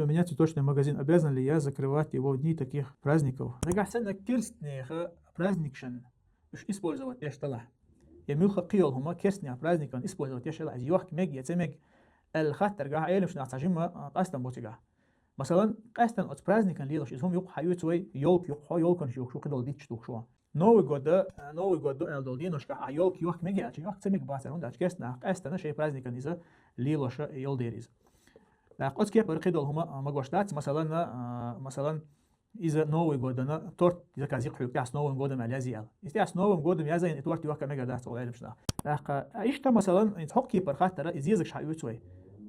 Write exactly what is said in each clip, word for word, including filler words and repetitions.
У меня цветочный магазин, обязан ли я закрывать его в дни таких праздников? Нагахь санна керстнеха праздникашна уж использовать деш далахь, я муьлха кхыйола хӀума керстнеха праздникашна использовать деш далахь, из йохка мег я ца мег аьлла хаттаргахь Ӏеламнаха цхьа жимма къастам бу цигахь. Масалан, къаьстта оцу праздникашна лелаш иза хӀума юкъа хьаоьцу вай, ёлка юкъа, хьо ёлканаш юкъа шу кхыдола дитташ тухуш ван. Новый год, а, Новый год ду аьлла долу деношкахь а ёлка йохка мега аьлча, йохка ца мега бацара, хӀунда аьлча керстнех къаьстта шайн праздникашна иза лелош а йолу дера иза. ТӀаккха оцу кепара кхыдола хӀума а магош дац, масалан, а, масалан, иза Новый годана торт заказ йи хьуьга тӀехь с Новым годом аьлла язъяла. Иза тӀехь с Новым годом язйина и торт йохка мегар дац олу Ӏеламнаха. ТӀаккха, а, иштта, масалан, иза хӀокху кепара хаттара, иза езагаш хьаоьцу вай.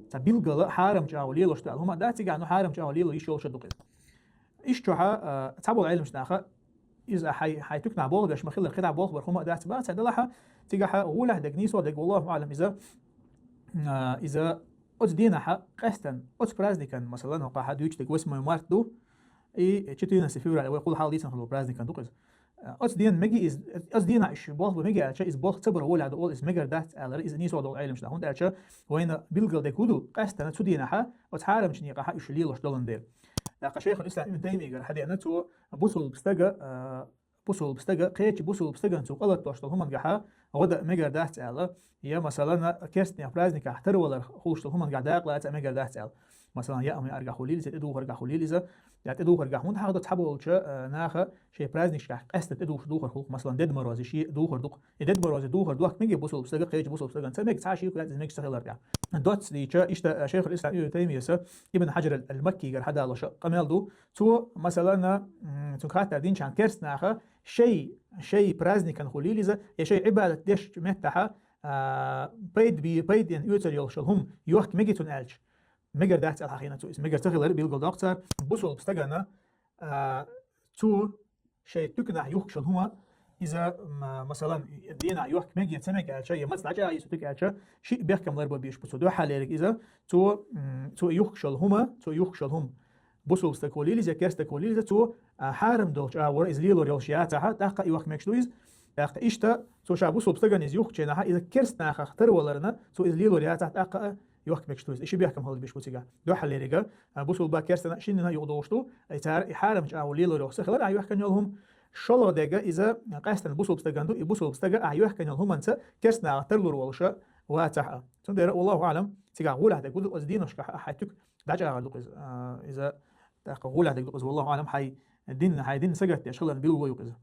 Цхьа билггала хьарамчу агӀор лелош ду аьлла хӀума дац, цигахь ну хьарамчу агӀор лело йиш йолуш а ду-кх иза. Иштта чохь а, а, цхьаболу Ӏеламнаха иза хьайн, хьайн туьканахь болх беш ма-хиллара, кхидӀа болх бар хӀума а дац, бац, хьайн делахь а, цигахь а гӀолехь дерг нийсо дерг, валлаху аӀлам, иза, а, иза оцу денахь а къаьстта, оцу праздникашна, масалан, хӀокхахь дуьйцуш дерг восьмое марта ду, и четырнадцатое февраля, вай кхул хьалха дийцина хилла праздникашна ду-кх иза. А, оцу ден мега иза, оцу денахь уьш болх бан мега аьлча, иза болх ца бар гӀолехь ду олу, иза мегар дац аьллера, иза нийсо долу Ӏеламнаха, хӀунда аьлча вайна билггал дерг хӀун ду, къаьстта цу денахь а оцу хьарамчу некъахь а уьш лелош долун дела. ТӀаккха Шайхул-Ислам Ибн Таймийгара хьадеана, цо бусулба стага, а, бусулба стага, кхечу бусулба стагана цо къа латош долу хӀумангахь а гӀо дан мегар дац аьлла, я, масалан, керстнех праздникехь тарвалар хуьлуш долу хӀумангахь дакъа лаца а мегар дац аьлла. Масалан, яа меаргахь хуьлийла иза, тӀедухаргахь хуьлийла иза, я тӀедухаргахь хӀунда хьахадо цхьаболчу, а, наха шайн праздникашкахь къаьстта тӀедухуш духар хуьлу, масалан, Дед Мороз, шен духар ду-кх. И Дед Мороз духар дохка мега бусулба стага, кхечу бусулба стагана ца мега, цхьа шеко яц иза мегаш ца хилар тӀехь. Доцца дийцича, иштта, а, Шайхул-Ислам Ибн Таймийс Ибн Хьаджар ал-, ал-Маккигара хьадалош къамел ду, цо, масалан, м, цуьнга хаттар динчарна керстнаха шайн, шайн праздникашна хуьлийла иза, я шайн Ӏибадат дешчу меттехь, а, пайда би-, пайденна оьцур йолуш йолу хӀума йохка мега цунна аьлча, мегар дац аьлла хьахийна цо. Иза мегар ца хилар билгалдоккху цара. Бусулба стагана, а, цо шайн туьканахь юхкуш йолу хӀума, иза, м, масалан, денахь йохка мега я ца мега аьлча, я маца дӀачӀагӀ йи цу туька аьлча, шиъ бехкам ларбан безаш бу цо. Дуьххьарлериг иза, цо, м, цо юхкуш йолу хӀума, цо юхкуш йолу хӀума, бусулба стаг хуьлийла иза, керста стаг хуьлийла иза, цо, а, хьарам долчу агӀор иза лелор йолуш яцахь, тӀаккха а йохка мегаш ду иза. ТӀаккха иштта, цо ша бусулба стагана иза юхкучу хенахь, иза керстанахах тарваларна, цо иза лелор яцахь, тӀаккха а йохка мегаш ду иза. И ши бехкам хила безаш бу цигахь. Дуьххьарлериг, а, бусулба, керстана шиннана а юкъадогӀуш ду, и цара и хьарамчу агӀор лелор йолуш ца хилар, а, йохкан йолу хӀума. ШолгӀа дерг иза къаьстана бусулба стагана ду, и бусулба стага а йохкан йолу хӀуманца керстанахах тарлур волуш вацахь а. Цундела, валлаху аӀлам, цигахь гӀолехь дерг хӀун ду, оцу деношкахь а хьайн туька дӀачӀагӀар ду-кх иза. А, иза тӀаккха гӀолехь дерг ду-кх иза, валлаху аӀлам, хьайн дин, хьайн дин сагатдеш хиларна билгало ю-кх иза.